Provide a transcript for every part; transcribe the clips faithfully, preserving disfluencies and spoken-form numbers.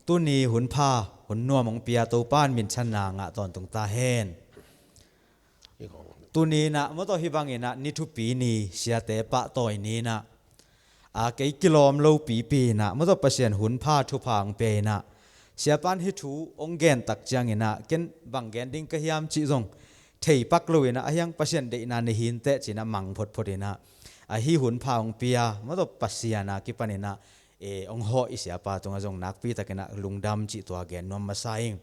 Tuni hun pha, hun nuam hong pia Topa'n minthanna ngah tawntung ta hen. Tuni inah mawtaw hih bang inah ni thupi ni, siate pahtawi ni inah, a, kei kilawm lo pipi inah mawtaw Pasian hun pha thupha hong pia inah, siapa'n hih thu hong gen tak ciang inah ken bang gen ding ka hiam cih zong thei pak lo inah, ahi hang Pasian deihna nei hi inteh ci inah mang photphot inah, a, hih hun pha hong pia mawtaw Pasian a kipan inah, e, hong hawh i siapa tungah zong nakpi tak inah lungdam cih tua gen nuam masa ing.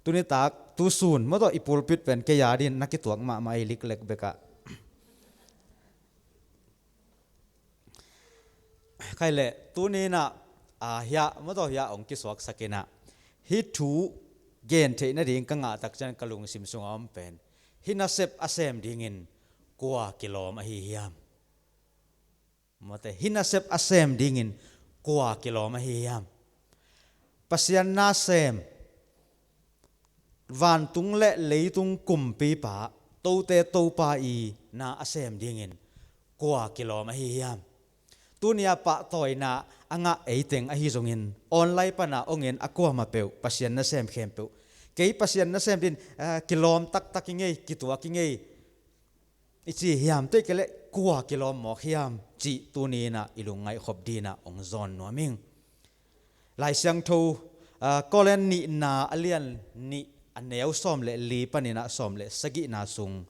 Tuni tak, tu sun mawtaw i pulpit pen kei a dingin na kituak mahmah hi, liklek bek ah. Khai leh tuni inah, a, hiah mawtaw hiah hong kisuaksak inah, hih thu gen theih nading ka ngah tak ciang ka lungsim sungah om pen, hih nasep a sem dingin kua kilawm ahi hiam? Mawtaw, hih nasep a sem dingin kua kilawm ahi hiam? Pasian na sem, vantung le leitung kumpipa, tote Topa i na a sem dingin kua kilawm ahi hiam? Tuni a pahtawina a ngah ei teng ahi zongin, online pana hong en a kuamah peuh, Pasian na sem khempeuh, kei Pasian na sem dingin, a, kilawm taktak i ngei, kituak i ngei, i ci hiam, tua hi kei leh kua kilawm mawk hiam cih tuni inah i lungngaih khop dingin ah hong zawn nuam ing. Lai Siangtho, a, Korin nihna a lian nih a neu sawm le li pan inah sawm le sagihna sung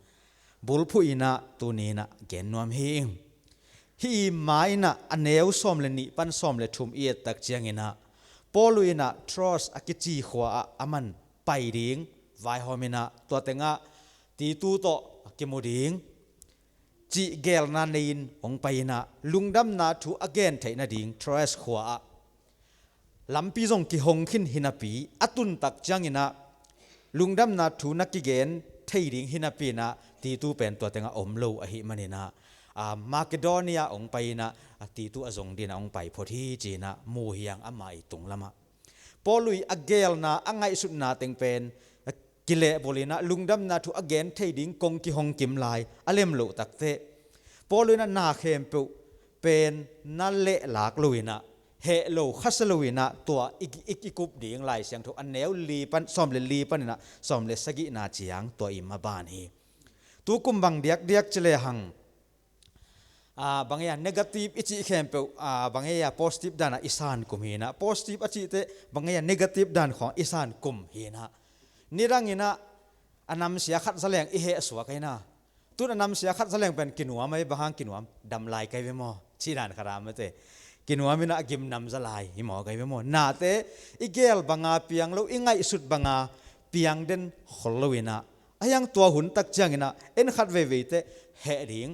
bulphuh inah tuni inah gen nuam hi ing. Hih i ma inah a neu sawm le nih pan sawm le thum i et tak ciang inah, Paul inah Troas a kici khua ah aman pai ding vaihawm inah, tua tengah Titu tawh kimu ding cih geelna nei-in hong pai inah, lungdamna thu a gen theih nading Troas khua ah lampi zong kihong khin hi napi, a tun tak ciang inah lungdamna thu na kigen thei ding hi napi inah, Titu pen tua tengah om lo ahih man inah, a, Makedonia hong pai inah, a, Titu a zong dingin ah hong pai phot hi ci inah mu hi hang, ama i tunglam ah. Paul i a geelna, a ngaihsutna teng pen, a, kilehbulh inah, lungdamna thu a gen thei ding kong kihong kim lai a lem loh takteh, Paul inah na khempeuh pen na lehlak lo inah, heh lo, khasia lo inah, tua i, i, i kup ding Lai Siangtho a neu li pan, sawm le li pan inah sawm le sagihna ciang tua i maban hi. Tu kum bang diakdiak ci lehang, a, bang ei a negative i cih khempeuh, a, bang ei a positive dan ah i san kum hi inah, positive a cih teh bang ei a negative dan khawng i san kum hi inah, nidang inah a namsia khat za leng i heh suak hi inah. Tun a namsia khat za leng pen kinuam ei, bang hang kinuam, dam lai kai ve maw, cih dan khat a mate. Kinuam inah a gimnam za lai hi maw, kai ve maw. Nate i geel banga piang lo, i ngaihsut banga piang den khol lo inah, ahi hang tua hun tak ciang inah en khat veivei teh heh ding,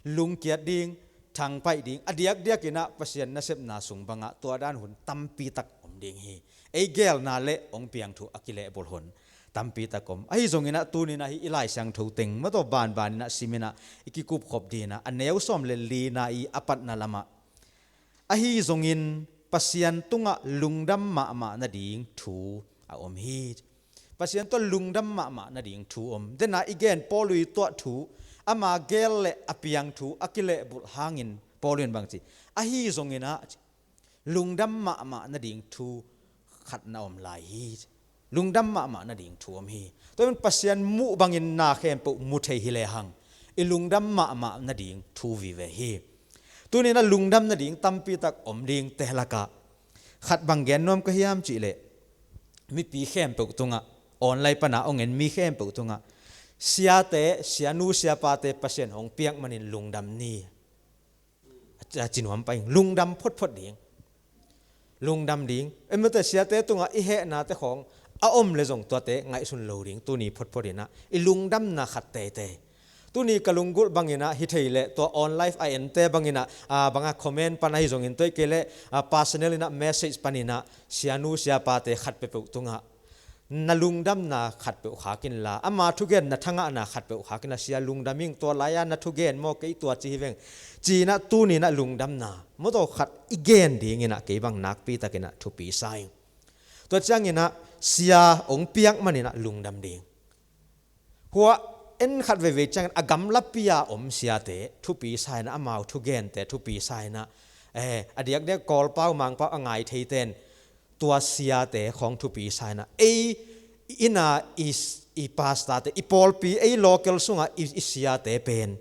lungkiat ding, thangpaih ding, a diakdiak inah Pasian nasepna sung bangah tua dan hun tampi tak om ding hi. Ei geelna le hong piang thu a kilehbulh hun tampi tak om. Ahi zong inah tuni inah hih i Lai Siangtho teng mawtaw banban inah sim inah i kikup khop dingin ah, a neu sawm le lina i a patna lamah, ahi zongin Pasian tungah lungdam mahmah nading thu a om hi. Pasian tungah lungdam mahmah nading thu om. Dena i gen Paul i tuah thu, ama geel le a piang thu a kilehbulh hangin Paul in bang ci? Ahi zongin ah, lungdam mahmah nading thu khat na om lai hi. Lungdam mahmah nading thu om hi. Tua in Pasian muh bangin na khempeuh mu thei hi lehang, i lungdam mahmah nading thu vive hi. Tuni inah lungdam nading tampi tak om ding te lakah khat bang gen nuam ka hiam cih leh, mipi khempeuh tungah, online pana hong en mi khempeuh tungah, siate, sianu siapate Pasian hong piak manin lungdam ni, a ci nuam pah ing. Lungdam photphot ding. Lungdam ding. Emaw te siate tungah i hehnate khawng a om le zong tuate ngaihsun lo ding. Tuni photphot inah i lungdamna khat teitei. Tuni ka lunggulh bangin ah hi thei leh tua online a ente bangin ah, a, banga comment pan ahi zongin, tua hi kei leh, a, personal inah message panin ah sianu siapate khat peuhpeuh tungah na lungdamna khat peuh khak inla, ama thugen na thangahna khat peuh khak inla, sia lungdam ing, tua lai-a na thugen maw, kei tua ci hi veng, ci inah tuni inah lungdamna mawtaw khat i gen ding inah kei bang nakpi tak inah thupi sa ing. Tua ciang inah sia hong piak man inah lungdam ding. Hua en khat veivei ciangin a gamlapi-a om siate thupi sa inah, amau thugente thupi sa inah, eh, a diakdiak Kawlpau Mangpau a ngai theiten tua siate khawng thupi sa inah, ei i inn a i, i pastorte, i pawlpi, ei local sungah i, i siate pen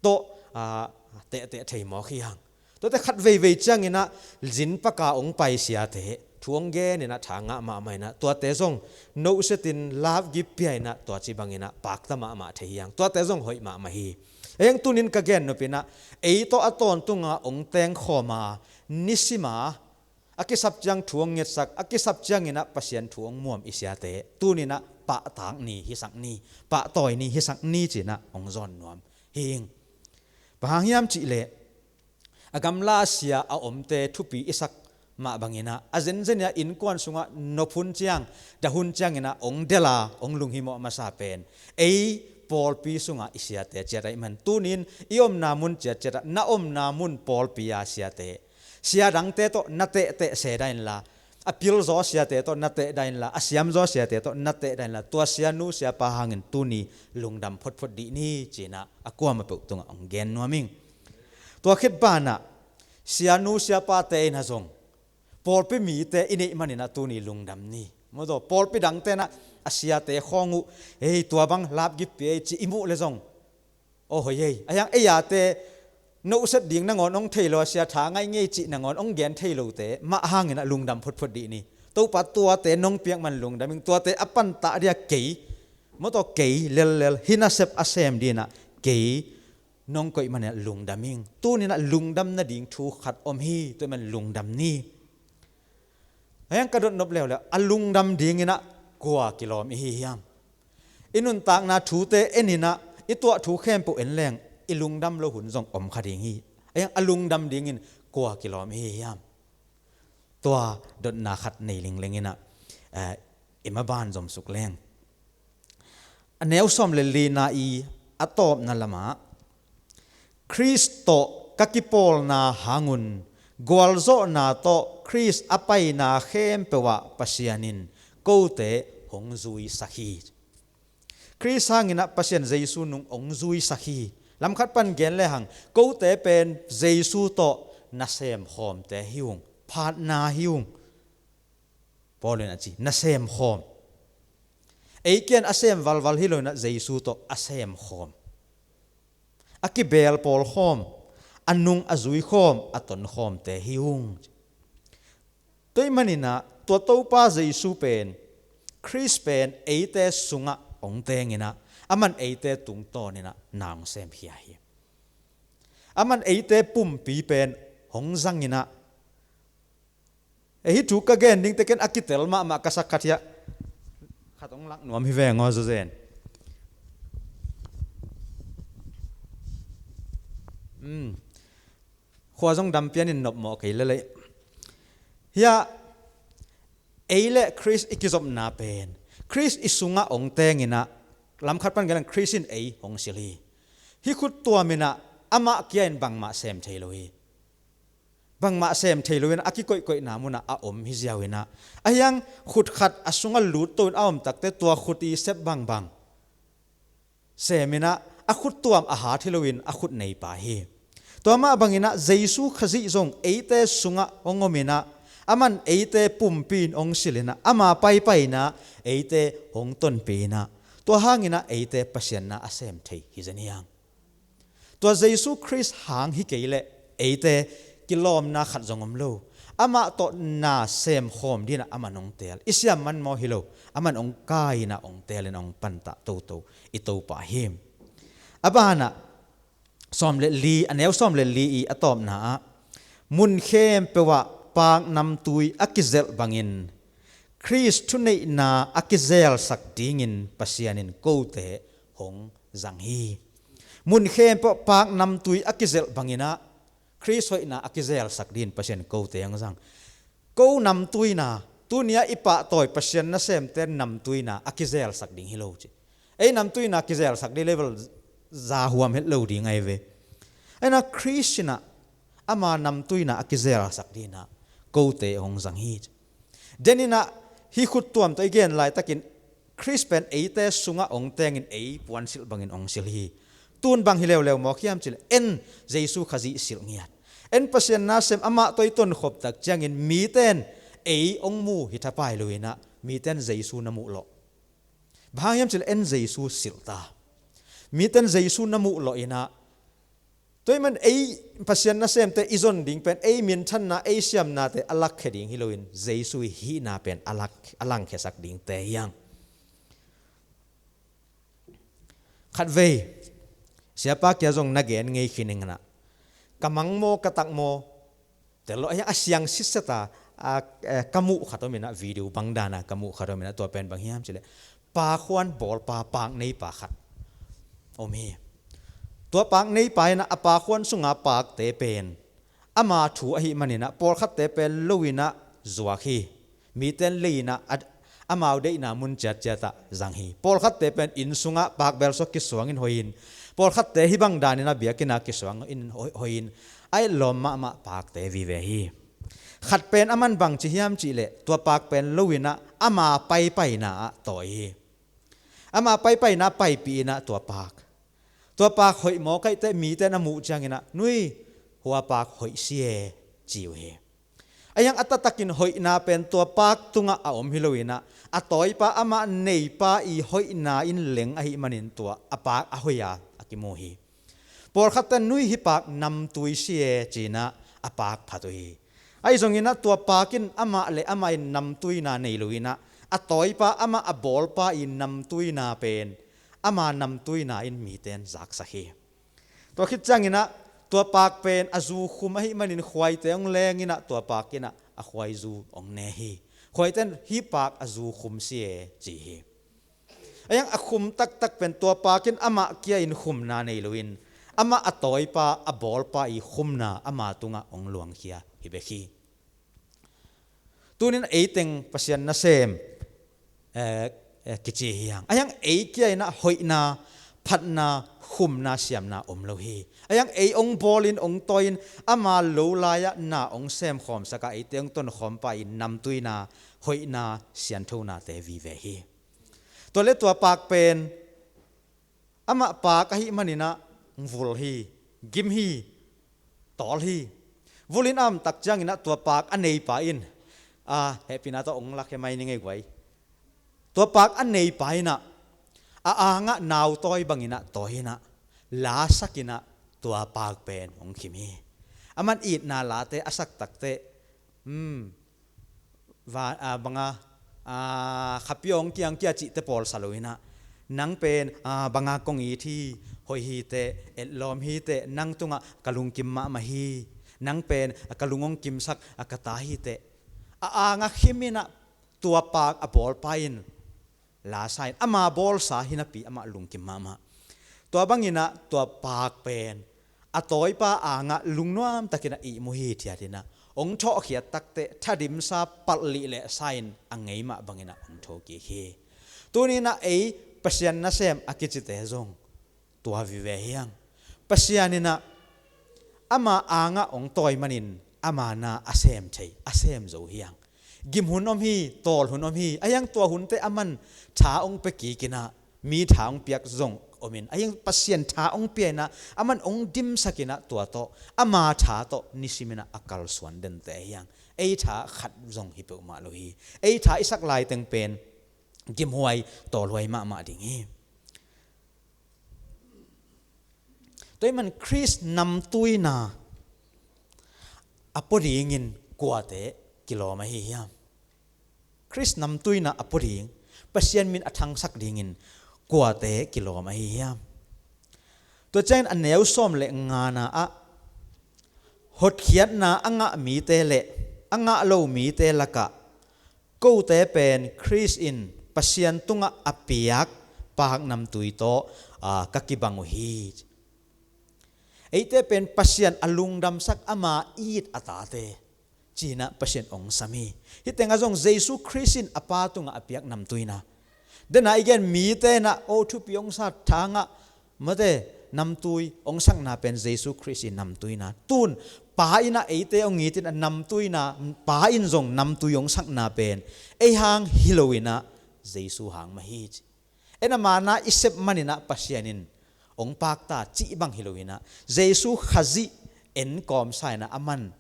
tawh, ah, tehteh thei mawk hi hang. Tuate khat veivei cianginah zin paka hong pai siate thu hong geninah tha ngah mahmah inah, tuate zong nosetin lapgip pia inah, tua ci banginah pakta mahmah thei hi hang. Tuate zong hoih mahmah hi. Ei hang tunin ka gen nop inah, ei tawh a tawntunga hong tengkhawma, nisima a kisap ciang thu hong ngetsak, a kisap cianginah Pasian thu hong muam i siate tuninah pahtak ni hisak ni, pahtawi ni hisak ni cinah hong zawn nuam hi ing. Bang hang hiam cihleh, a gamla sia a omte thupi i sak mah banginah, a zenzen inah innkuan sungah nop hun ciang, dah hun cianginah hong dela, hong lunghimawh masa pen ei pawlpi sungah i siate ciat ahih man, tunin i omna mun ciatciatah na omna mun pawlpi a siate, sia dangte tawh na tehteh seda inla, a pilzaw siate tawh na tehda inla, a siamzaw siate tawh na tehda inla, tua sianu siapa hangin tuni lungdam photphot dih ni cinah a kuamah peuh tungah hong gen nuam ing. Tua khit banah sianu siapate inah zong pawlpi mite i neih maninah tuni lungdam ni. Mawtaw, pawlpi dangte inah a siate khawng uh, ei, tua bang lapgip pia ei, ci i muh le zong, aw, hoih ei. A hiang ei ate noset ding nangawn hong thei lo, a sia tha ngaih ngei cih nangawn hong gen thei lote mah hanginah lungdam photphot dih ni. Topa, tuate nong piak man lungdam ing, tuate a pantah dia kei, mawtaw, kei lellel hih nasep a sem dinah kei nong koih maninah lungdam ing. Tuninah lungdam nading thu khat om hi, tua man lungdam ni. A hiang ka dot nop leuleu, a lungdam dinginah kua kilawm i hi hiam? I nuntakna thute eninah, i tuah thu khempeuh en leng, i lungdam lo hun zong om kha ding hi. A hiang a lungdam dingin kua kilawm i hi hiam? Tua dotna khat nei lingleng inah, eh, i maban zomsuk leng. A neu sawm le lina i a tawpna lamah, Khrist tawh ka kipawlna hangun gualzawhna tawh Khrist a paina khempeuh ah Pasian in kote hong zuisak hi. Khrist hanginah Pasian Jesu nung hong zuisak hi. Lamkhat pan gen lehang, kote pen Jesu tawh nasem khawmte hi ung, phatna hi ung. Paul in a ci, nasem khawm. Ei kian a sem valval hi lo inah Jesu tawh a sem khawm, a kibeel pawl khawm, a nung a zui khawm, a ton khawmte hi ung. Tua ahih maninah tua Topa Jesu pen, Khrist pen eite sungah hong tenginah, aman eite tungtawninah na hong semkhia hi. Aman eite pumpi pen hong zanginah, eh, hih thu ka gen ding teh ken a kitel mahmah ka sak khat hiah. Khat hong lak nuam hi veng aw, Zuzen. Hmm. Khua zong dam pianin nopmawh kei lelei. Hiah ei le Khrist i kizopna pen, Khrist i sungah hong tenginah, lamkhat pan gen leng Khrist in ei hong sil hi. Hih khuttuam inah amah kia in bangmah sem thei lo hi. Bangmah sem thei lo inah a kikoihkoihna munah a om hi ziau inah, a hiang khut khat a sungah lutto in a om takte tua khut i sep bangbang sem inah a khuttuam a hat hi loin a khut neipa hi. Tua mah banginah Jesu Khazih zong eite sungah hong om inah, aman eite pumpi in hong sil inah, ama paipai inah eite hong tonpih inah, tua hanginah eite Pasian na a sem thei hi zen hi hang. Tua Jesu Khrist hang hi kei leh eite kilawmna khat zong om lo. Amah tawh na sem khawm dinah aman hong teel. I siam man maw hi lo. Aman hong kai inah hong teel in hong pantah toto i Topa hi. A banah sawm le li, a neu sawm le li i a tawpna ah, mun khempeuh ah paknamtui a kizelh bangin Khrist thuneihna a kizelsak dingin Pasian in kote hong zang hi. Mun khempeuh paknamtui a kizelh banginah Khrist hoihna a kizelsak dingin Pasian kote hong zang. Ko namtuina, tunia i pahtawi Pasian nasemte namtuina a kizelsak ding hi lo ci. Ei namtuina kizelsak ding level zahuam het lo ding ahi ve. Aina Khrist inah ama namtuina a kizelsak dinah kote hong zang hi. Deninah hih khuttuam tawh i gen laitakin Khrist pen eite sungah hong tengin ei puansilh bangin hong silh hi. Tun bang hi leuleu mawk hiam cihleh en Jesu Khazih silh ngiat. En Pasian nasem amah tawh i tonkhop tak ciangin mite in ei hong mu hi thapai lo inah miten Jesu na muh lawh. Bang hang hiam cih leh en Jesu silh ta. Miten Jesu na muh lawh inah tua ahih man ei Pasian nasemte i zon ding pen ei minthanna ei siamnate a lakkhia ding hi loin Jesu i hihna pen a lak, a langkhiasak dingte hi hang. Khatvei siapa kia zong na gen ngei khin ing inah ka mang maw ka tak maw tel lo a, a siang sitset a, a, eh, ka muh khat om inah, video bang dana ka muh khat om inah, tua pen bang hiam cih leh pakhuan bawlpa, pak neipa khat om hi. Tua pak neipa inah a pakhuan sunga pakte pen ama thu ahih man inah pawlkhatte pen lo inah zuak hi. Miten lei inah a, amau deihna mun ciatciat ah zang hi. Pawlkhatte pen inn sungah pakbel sawk kisuangin hoih in, pawlkhatte hih bang dan inah biakinn ah kisuangin hoih, hoih in, a etlawm mahmah pakte vive hi. Khat pen aman bang ci hiam cih leh tua pak pen lo inah ama paipaina ah tawi hi. Ama paipaina paipih inah tua pak, tua pak hoih mawk ahih teh miten a muh ciang inah, nui, hua pak hoih si e, ci uh hi. Ahi hang a taktakin hoihna pen tua pak tungah a om hi lo inah a tawipa, amah neipa i hoihna in leng ahih manin tua a pak a hoih a a kimu hi. Pawlkhatte, nui, hih pak namtui si e, ci inah a pak phat uh hi. Ahi zong inah tua pak in amah le amah in namtuina nei lo inah a tawipa, amah a bawlpa i namtuina pen ama namtuina in miten zaksak hi. Tua khit ciang inah tua pak pen a zu khum ahih manin khuaite hong leng inah tua pak inah a khuaizu hong ne hi. Khuaite in, hih pak a zu khum si e, ci hi. Ahi hang a khum taktak pen tua pak in amah kia in khumna nei lo in amah a tawipa, a bawlpa i khumna ama tungah hong luangkhia hi bek hi. Tunin ei teng Pasian nasem, eh, eh, kici hi hang. Ahi hang ei kia inah hoihna, phatna, khumna, siamna om lo hi. Ahi hang ei hong bawlin hong tawi in ama lo lai-ah na hong semkhawmsak a, eite hong tonkhawmpa i namtuina, hoihna, sianthonate vive hi. Tua le tua pak pen amah pak ahih man inah vul hi, gim hi, tawl hi. Vul in a om tak ciang inah tua pak a neipa in, a, hehpihna tawh hong lak hi mai ning ei guai. Tua pak a neipa inah a angah nau tawi bang inah tawi inah lasak inah tua pak pen hong khim hi. Aman itna late a sak tak teh, hmm, va, a, banga, a, khapi hong kiang kia cihte pawlsa lo inah, nang pen, a, banga kong it hi, hoih hi teh, etlawm hi teh, nang tungah ka lungkim mahmah hi, nang pen, a, ka lung hong kimsak, a, ka ta hi teh. A angah khim inah tua pak a bawlpa in lasa in, ama bawlsa hi napi amah lungkim mahmah. Tua bang inah tua pak pen a tawipa angah lungnuam takin a ihmu hithiat inah hong thawhkhiat tak teh thadimsa palh lihlehsa in a ngei mah bang inah hong thokik hi. Tuni inah ei Pasian nasem a kicite zong tua vive hi hang. Pasian inah ama angah hong tawi manin ama na a sem thei, a sem zo hi hang. Gim hun om hi, tawl hun om hi. Ahi hang tua hunte aman tha hong pia kik inah, mi tha hong piak zong om in, ahi hang Pasian tha hong pia inah aman hong dimsak inah tua tawh ama tha tawh nisim inah a kalsuan dente hi hang. Ei tha khat zong hi peuhmah lo hi. Ei tha i sak laiteng pen gimhuai, tawlhuai mahmah ding hi. Tua ahih man Khrist namtuina a pua dingin kuate kilawm ahi hiam? Khrist namtuina a pua ding, Pasian min a thangsak dingin kuate kilawm ahi hiam? Tua ciangin a neu sawm le ngana ah, hotkhiatna a ngah mite le a ngah lo mite lakah kote pen Khrist in Pasian tungah a piak paknamtui tawh, aa, ka kibang uh hi. Eite pen Pasian a lungdamsak, ama it a tate ci-in ah Pasian hong sam hi. Hih tengah zong Jesu Khrist in a Pa tungah a piak namtuina. Dena i gen mite in ah, o, thupi hong sa, tha ngah, mate, namtui hong sakna pen Jesu Khrist in namtuina. Tun Pa in ah eite hong it in a namtuina, Pa in zong namtui hong sakna pen ei hang hi lo in ah Jesu hang mah hi ci. En ama na i sep manin ah Pasian in hong pakta cih bang hi lo in ah, Jesu Khazih en kawmsa in ah aman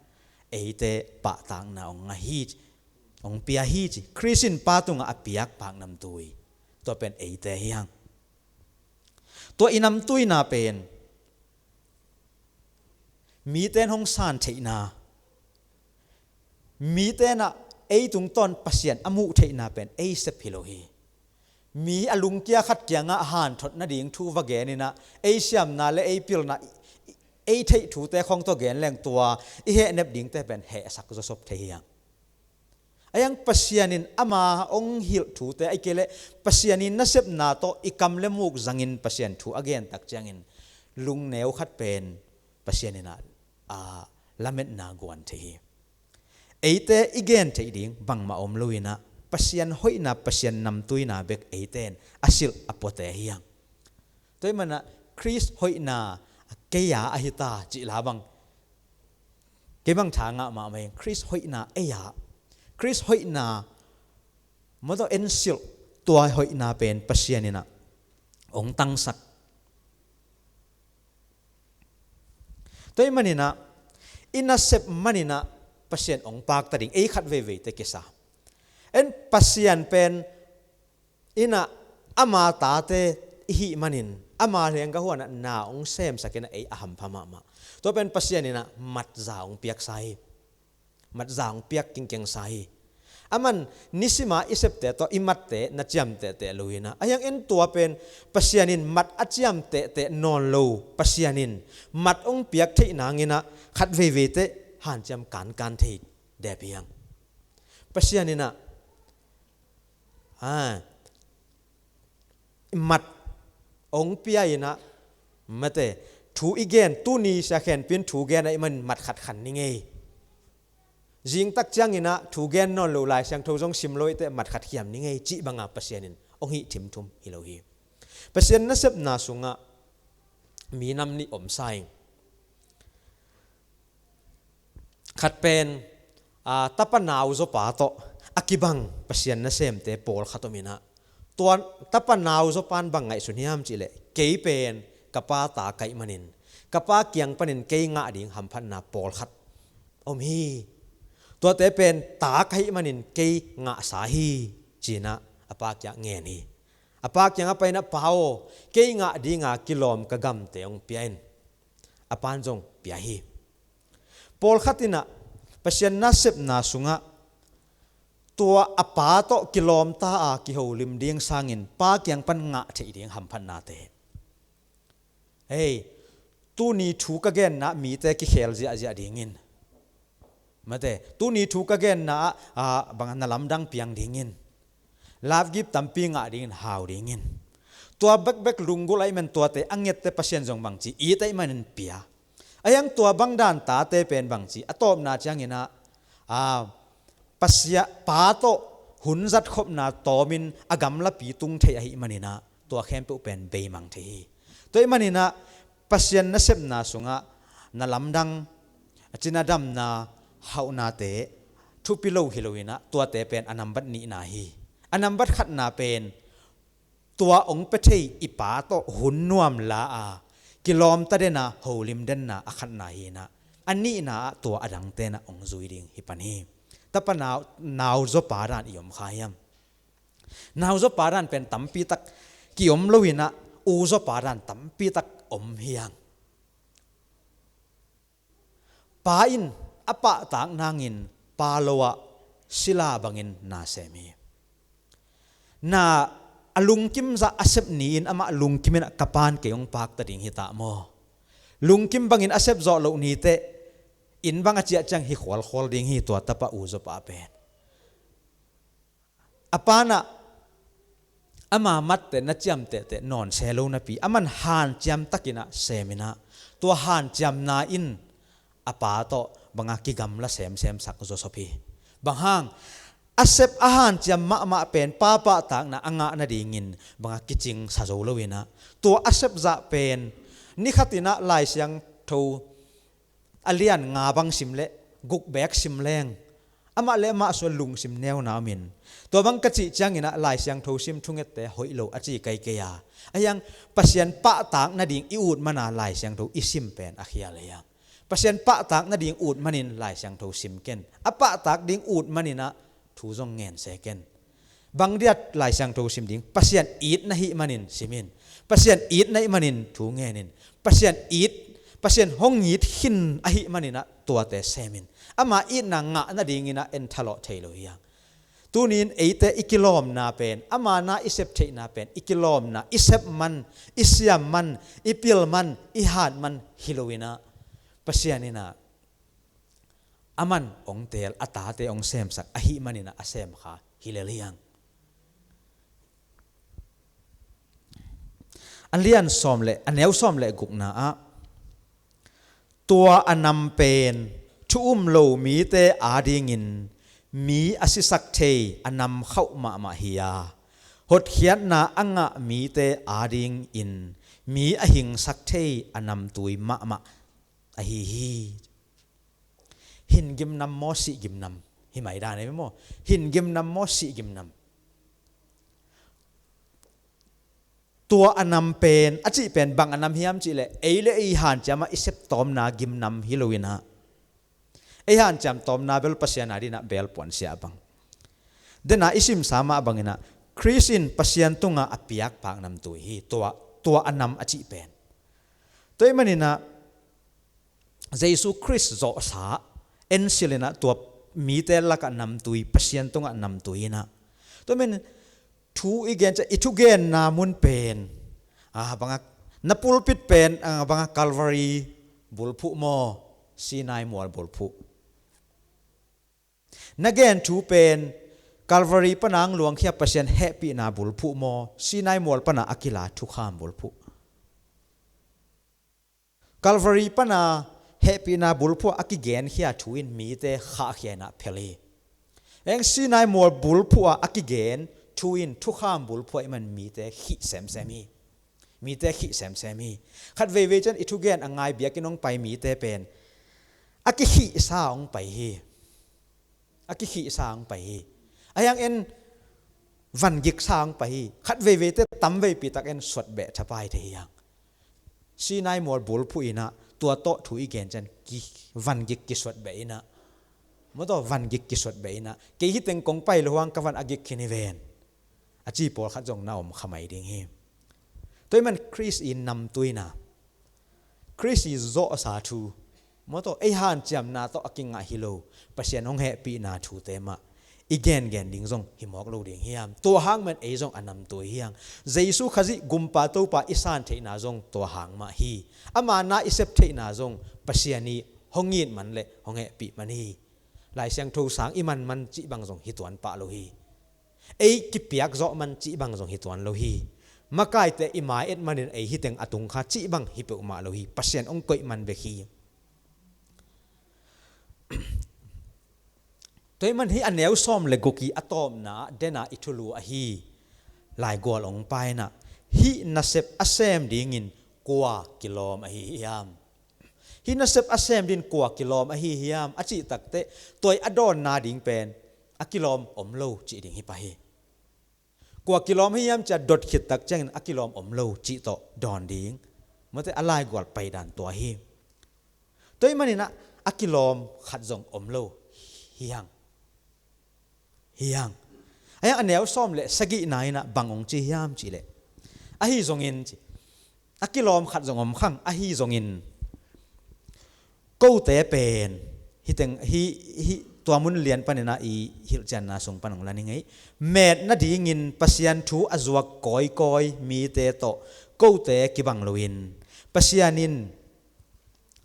eite pahtakna hong ngah hi ci. hong pia hi ci. Khrist in Pa tungah a piak paknamtui, tua pen eite hi hang. Tua i namtuina pen mite in hong san theihna, mite in ah ei tungtawn Pasian a muh theihna pen ei sep hi lo hi. Mi a lungkia khat kiangah hanthot nading thu va gen in ah, ei siamna le ei pilna, ei theih thute khawng tawh gen leng tua i hehnep dingte pen hehsak zawsop thei hi hang. Ahi hang Pasian in ama hong hilh thute, ahih kei leh Pasian in nasepna tawh i kam le muk zangin Pasian thu a gen tak ciangin lungneu khat pen Pasian in ah, a, lametna guan thei hi. Eite i gen theih ding bangmah om lo in ah, Pasian hoihna, Pasian namtuina bek eite in a silh a puate hi hang. Tua ahih manin ah Khrist hoihna kei a ahi ta cih la bang, kei bang tha ngah mahmah hi. Khrist hoihna ei a, Khrist hoihna mawtaw en silh, tua hoihna pen Pasian in ah hong tangsak. Tua ahih manin ah i nasep manin ah Pasian hong pakta ding ei khat veiveite kisa. En Pasian pen in ah ama tate i hih manin ama lenggahuan ah na hong semsak in ah ei a hampha mahmah. Tua pen Pasian in ah matza hong piaksa hi. Matza hong piak kingkengsa hi. Aman nisima i septe tawh i matte na ciamtehteh lo hi in ah, ahi hang en tua pen Pasian in mat a ciamtehteh nawn lo, Pasian in mat hong piak theih nangin ah khat veiveite hanciam kankan thei dep hi hang. Pasian in ah, a, mat hong pia in ah, mate, thu i gen, tuni Sia Khen Pin thu gen ahih manin mat khat khan ni ngei. Zingtak ciangin ah thu gen nawn lo, Lai Siangtho zong sim lo i teh mat khat khiam ni ngei cih banga Pasian in hong hih thimthum hi lo hi. Pasian nasepna sungah minam nih om sa ing. Khat pen, a, tapa nau zawpa tawh a kibang Pasian nasemte pawlkhat om in ah, tua tapa nau zawpa in bang ngaihsun hiam cih leh, kei pen ka pa ta ka hih manin, ka pa kiang panin kei ngah ding hamphatna pawlkhat om hi. Tuate pen ta ka hih manin kei ngahsa hi, ci in ah a pa kiang ngen hi. A pa kiangah pai in ah, Pa aw, kei ngah dinga kilawm ka gamte hong pia in. A pa in zong pia hi. Pawlkhat in ah Pasian nasepna sungah tua a pa tawh kilawmta a kiholim ding sangin pa kiang pan ngah theih ding hamphatnate. Hei, tuni thu ka genna mite kikhel ziahziah dingin, mate, tuni thu ka genna ah, a, bang na lamdang piang dingin, love gift tampi ngah dingin, hau dingin, tua bekbek lunggulh ahih man tuate a ngette Pasian zong bangci it ahih manin pia. Ahi hang tua bang dan tate pen bangci, a tawpna ciangin ah, a, Pasian pa tawh hun zatkhopna tawmin a gamlapi tung thei ahih manin ah tua khempeuh pen beimang thei hi. Tua ahih manin ah Pasian nasepna sungah na lamdang, a cina damna, hauhnate thupi lo hi lo in ah tuate pen a nambat nihna hi. A nambat khatna pen tua hong pia thei i pa tawh hun nuam la a, kilawmta den a, holim denna a khatna hi in ah, a nihna ah tua a dangte in ah hong zui ding hi pan hi. Tapa nau, nau zawpa dan i om kha hiam? Nau zawpa dan pen tampi tak ki-om lo in ah, u zawpa dan tampi tak om hi hang. Pa in a pahtak nangin pa lo ah sila bangin na sem hi. Na a lungkim zah a sep ni-in amah lungkim in ah, ka pa in kei hong pakta ding hi ta maw? Lungkim bangin a sep zawh loh ni teh, inn bang a ciah ciang hi khualkhual ding hi tua tapa u zawpa pen. A pa in ah ama matte na ciamtehteh nawn se lo napi, aman hanciam takin ah sem in ah, tua hanciamna in a pa tawh banga kigamla semsem sak zawsop hi. Bang hang, a sep a hanciam mahmah pen pa pahtakna a ngah nadingin banga kicing sa zo lo in ah, tua a sep zah pen ni khat in ah Lai Siangtho a lian nga bang sim leh guk beek sim leng, amah le amah sungah lungsim neuna om in, tua bang ka cih ciangin ah Lai Siangtho sim thungette hoih lo a ci kaikai a. Ahi hang Pasian pahtak nading i ut man a Lai Siangtho i sim pen a khial ahi hang. Pasian pahtak nading ut manin Lai Siangtho sim ken. A pahtak ding ut manin ah thu zong ngen seken. Bang diat Lai Siangtho sim ding, Pasian it na hih manin sim in. Pasian it na hih manin thu ngen in. Pasian it, Pasian hong it khin ahih manin ah tuate sem in. Ama itna ngah nadingin ah en thalawh thei lo hi hang. Tunin eite i kilawmna pen, ama na i sep theihna pen, i kilawmna, i sep man, i siam man, i pil man, i hat man hi lo in ah, Pasian in ah aman hong teel, a tate hong semsak ahih manin ah a sem kha hi lel hi hang. A lian sawm le, a neu sawm le gukna ah, tua a nam pen thu um lo mite adingin mi a sisak thei a nam khauh mahmah hi a, hotkhiatna a ngah mite adingin mi a hingsak thei a namtui mahmah ahi hi. Hin gimnam maw, sih gimnam? Hi mai dan ei maw? Hin gimnam maw, sih gimnam? Tua a nam pen, a cih pen bang a nam hiam cih leh, ei le ei hanciam ah i septawmna gimnam hi lo in ah, ei hanciam tawmna bel Pasian adingin ah beel puansia bang. Dena i simsa mah bangin ah, Khrist in Pasian tungah a piak pak namtui hi, tua, tua a nam a cih pen. Tua ahih manin ah, Jesu Khrist zawhsa, ensil in ah tua mite lakah namtui, Pasian tungah namtui in ah. Tua ahih manin thu i gen ciang, i thugenna mun pen, a bangah, na pulpit pen, a bangah, Calvary bulphuh maw, Sinai mual bulphuh? Na gen thu pen Calvary pana hong luangkhia Pasian hehpihna bulphuh maw, Sinai mual pana a kila thukham bulphuh? Calvary pana hehpihna bulphuh a kigenkhia thu in mite khahkhia in ah phel hi. Eng, Sinai mual bulphuh ah a kigen thu in thukham bulphuh ahih man mite khih semsem hi. Mite khih semsem hi. Khat veivei ciang i thugen a ngai biakinn hong pai mite pen a kikhihsa hong pai hi. A kikhihsa hong pai hi. A hiang en vangiksa hong pai hi. Khat veiveite tam veipi tak en suat beh thapai thei hi hang. Sinai mual bulphuh in ah, tua tawh thu i gen ciang ki, vangik kisuat beh in ah. Maw, tua vangik kisuat beh in ah, kei hi teng kong pai lo hang ka van a gik khin hi ven, a ci pawlkhat zong na om kha mai ding hi. Tua ahih man Khrist i namtuina, Khrist i zawhsa thu, maw, tua ei hanciamna tawh a kingah hi lo, Pasian hong hehpihna thute mah i gengen ding zong hi mawk lo ding hiam? Tua hang man ei zong a namtui hi hang. Jesu Khazih Gumpa Topa i san theihna zong tua hang mah hi. Ama na i sep theihna zong Pasian i hong it man le hong hehpih man hi. Lai Siangtho sang i man man cih bang zong hi tuan pah lo hi. Ei kipiak zawh man cih bang zong hi tuan lo hi. Makaite i mai et manin ei hi teng a tung kha cih bang hi peuhmah lo hi. Pasian hong koih man bek hi. Tua ahih man hih a neu sawm le guk i a tawpna ah dena i thulu ahi laigual hong paina, hih nasep a sem dingin kua kilawm ahi hiam? Hih nasep a sem dingin kua kilawm ahi hiam a cih takteh, tua i a dawnna ding pen a kilawm om lo cih ding hi pah hi. Kua kilawm ahi hiam ci-a dot khit tak ciangin a kilawm om lo cih tawh dawn ding, mawte, a laigual paidan tua hi. Tua ahih manin ah a kilawm khat zong om lo hi hang. Hi hang. A hiang a neu sawm le sagihna in ah bang hong ci hiam cih leh, ahi zongin ci, a kilawm khat zong om khang, ahi zongin kote pen, hih teng, hih, hih tua mun lian panin ah i hilhcianna sung pan hong la ning ei. Met nadingin Pasian thu a zuak kawikawi mite tawh kote kibang loin, Pasian in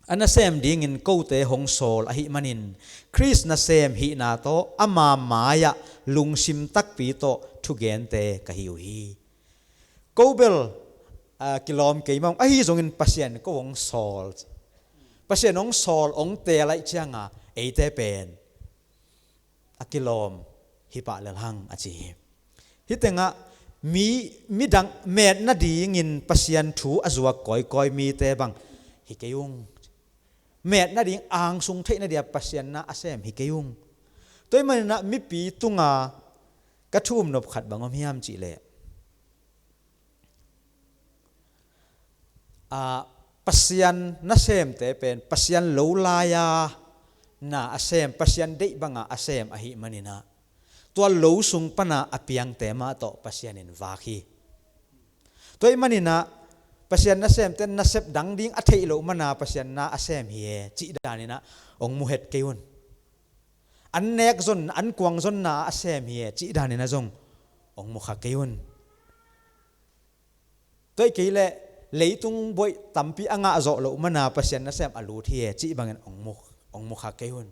a nasem dingin kote hong sawl ahih manin, Khrist nasem hihna tawh ama mai-ah lungsim takpi tawh thugente ka hi uh hi. Ko bel, a, kilawm kei mah ung, ahi zongin Pasian ko hong sawl. Pasian hong sawl, hong teel ahih cianga eite pen a kilawm hi pah lel hang a ci hi. Hih tengah mi, midang met nadingin Pasian thu a zuak kawikawi mite bang hi kei ung. Met nading angsung theih nadia Pasian na a sem hi kei ung. Tua ahih manin ah mipi tunga ka thum nop khat bang om hiam cih leh, a, Pasian nasemte pen Pasian lo lai-a na a sem, Pasian deih banga a sem ahih manin ah, Tua lo sung pana a piangte mah tawh Pasian in vak hi. Tua ahih maninah Pasian nasemte nasep dang ding a theih loh mana Pasian na a sem hi e cih daninah hong muhet kei un. An nek zon, an kuang zonna a sem hi e cih daninah zong hong mukha kei un. Tua hi kei leh leitung buaih tampi a ngah zawh loh mana Pasian nasem a lut hi e cih bangin hong muk, hong mukha kei un.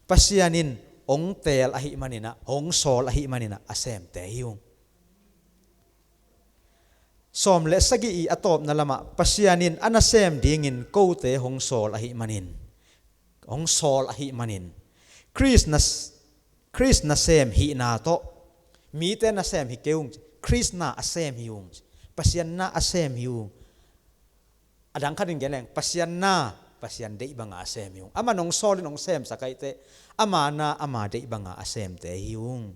Pasian in hong teel ahih maninah, hong sawl ahih maninah a semte hi ung. Sawm le sagih i a tawpna lamah Pasian in a nasem dingin kote hong sawl ahih manin, hong sawl ahih manin Khrist na, Khrist nasem hihna tawh, mite nasem hi kei ung, Khrist na a sem hi ung, Pasian na a sem hi ung. A dang khatin gen leng Pasian na Pasian deih banga a sem hi ung. Aman hong sawlin hong semsak ahih teh ama na ama deih banga a semte hi ung.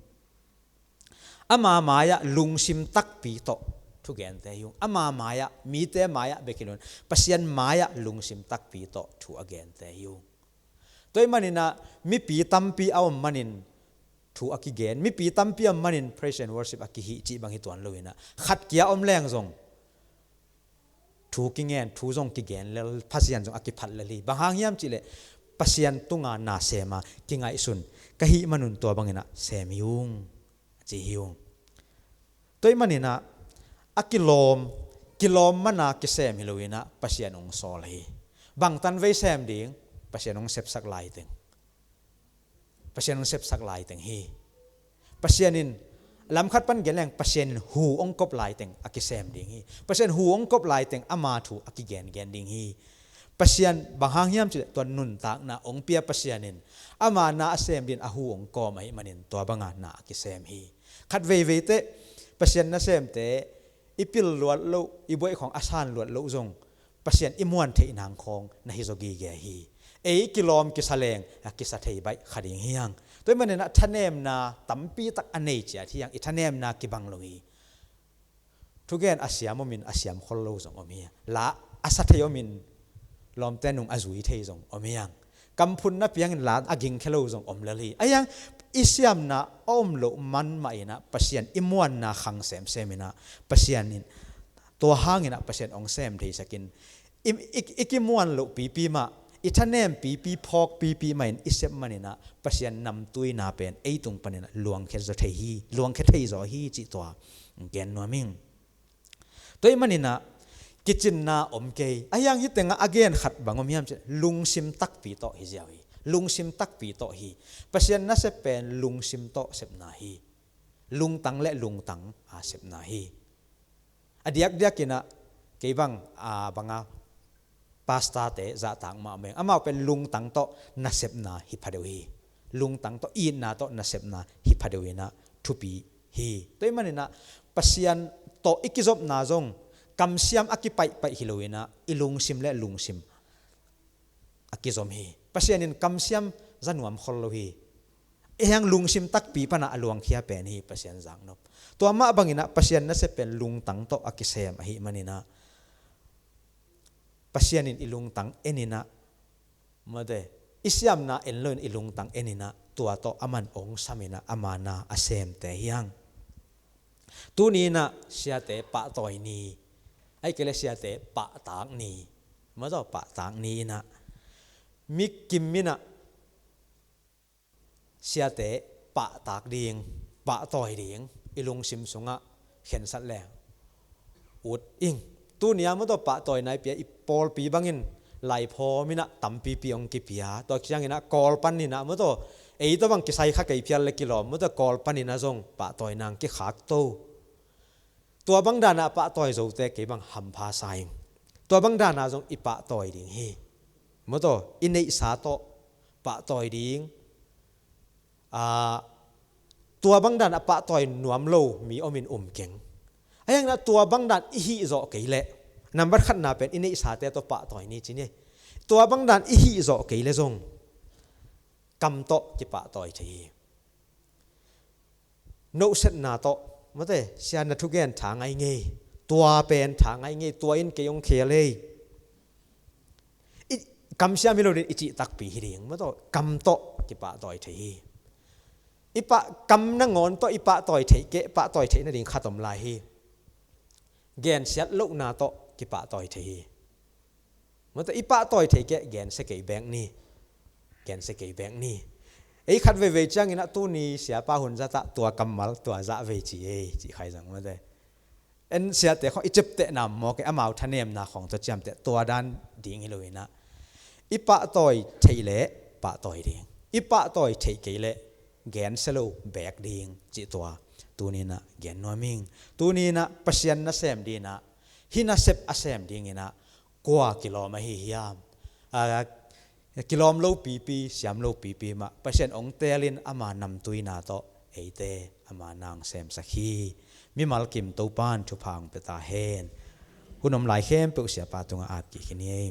Ama mai-ah lungsim takpi tawh thugente hi ung. Ama mai-ah, mite mai-ah bek hi loin Pasian mai-ah lungsim takpi tawh thu a gente hi ung. Tua ahih maninah mipi tampi a om manin thu a kigen, mipi tampi a om manin praise and worship a kihih cih bang hi tuan loinah khat kia om leng zong thu kingen, thu zong kigen lel, Pasian zong a kiphat lel hi. Bang hang hiam cihleh Pasian tunga na sema kingaihsun ka hih manun tua banginah sem hi ung, a ci hi ung. Tua ahih maninah a kilawm, kilawm mana kisem hi loinah Pasian hong sawl hi. Bang tan vei sem ding? Pasian hong sepsak laiteng. Pasian hong sepsak laiteng hi. Pasian in lamkhat pan gen leng Pasian in hu hong kop laiteng a kisem ding hi. Pasian hu hong kop laiteng ama thu a kigengen ding hi. Pasian bang hang hiam cihleh tua nuntakna hong pia Pasian in ama na a sem dingin a hu hong kawm ahih manin tua banga na a kisem hi. Khat veivei teh Pasian nasemte i pil luat loh, i buaih khawng a san luat loh zong Pasian i muan theih nang khawng na hi zaw gige hi. Ei kilawm kisa leng a kisa thei baih kha ding hi hang. Tua ahih maninah thanemna tampi tak a nei ciat hi hang, i thanemna kibang lo hi. Thugen a siam omin a siam khol lo zong om hi. La a sa thei omin lawmte nung a zui thei zong om hi hang. Kamphun na piangin la a gingkhia lo zong om lel hi. Ahi hang i siamna a om loh man mahinah Pasian i muanna khang semseminah Pasian in tua hanginah Pasian hong sem theisakin i, i, i kimuan loh pipi mah, i thanem pipi, phawk pipi mahin i sep maninah Pasian namtuina pen ei tung paninah luangkhia zaw thei hi, luangkhia thei zaw hi cih tua gen nuam ing. Tua ahih maninah kicinna om kei. Ahi hang hih tengah a gen khat bang om hiam cihleh lungsim takpi tawh hi ziau hi. Lungsim takpi tawh hi. Pasian nasep pen lungsim tawh sepna hi. Lungtang le lungtang a sepna hi. A diakdiakinah kei bang a banga pastorte zahtak mah meng. Amau pen lungtang tawh nasepna hi phadeuh hi. Lungtang tawh itna tawh nasepna hi phadeuh inah thupi hi. Tua ahih maninah Pasian tawh i kizopna zong kamsiam a kipaihpaih hi loinah i lungsim le lungsim a kizom hi. Pasian in kamsiam za nuam khol lo hi. Ahi hang lungsim takpi pana a luangkhia pen hi Pasian zaknop. Tua mah banginah Pasian nasep pen lungtang tawh a kisem ahih maninah Pasian in i lungtang eninah, mate, i siamna en loin i lungtang eninah tua tawh aman hong saminah ama na a semte hi hang. Tuni inah siate pahtawi ni, ahih kei leh siate pahtak ni, mate, pahtak ni inah mi kim inah siate pahtak ding, pahtawi ding i lungsim sungah khensat leng ut ing. Tuni a mawtaw pahtawina i pia i pawlpi bangin laiphawm inah tampipi hong kipia. Tua cianginah Kawl paninah mawtaw ei tawh bang kisai kha kei phial le kilawm mawtaw Kawl paninah zong pahtawina hong kikhak to. Tua bang danah pahtawi zote kei bang hampha sa ing. Tua bang danah zong i pahtawi ding hi. Mawtaw i neihsa tawh pahtawi ding. Aa, tua bang danah pahtawi nuam lo mi omin um keng. Ahi hanginah tua bang dan i hih zawh kei leh nambat khatna pen i neihsate tawh pahtawi ni ci ni. Tua bang dan i hih zawh kei leh zong kam tawh kipahtawi thei hi. Nohsetna tawh, mawtaw, sia na thugen tha ngai ngei, tua pen tha ngai ngei, tua in kei hong khel ei. I kamsiam hi lo ding i cih takpi hi ding, mawtaw, kam tawh kipahtawi thei hi. I pah kam nangawn tawh i pahtawi theih keh, pahtawi theih nading khat om lai hi. Gensiat lohna tawh kipahtawi thei hi. Mawtaw i pahtawi theih keh gensia kei bek ni. Gensia kei bek ni. Ei khat veivei ciangin ah tuni siapa hun zatah tua kammal tua zah vei ci ei, ci khai zang mawtaw. En siate khong i ciaptehna mawk e, amau thanemna khong tawh ciamteh tua dan ding hi lo in ah. I pahtawi theih leh pahtawi ding. I pahtawi theih kei leh gensia lo bek ding cih tua. Tuni in ah gen nuam ing. Tuni in ah Pasian nasem ding in ah, hih nasep a sem ding in ah kua kilawm ahi hiam? A, kilawm lo pipi, siam lo pipi mah Pasian ong teelin ama namtuina tawh eite ama nang semsak hi. Mimal kim Topan thupha ong pia ta hen. Hun om lai khempeuh siapa tungah at kik hi ni ei.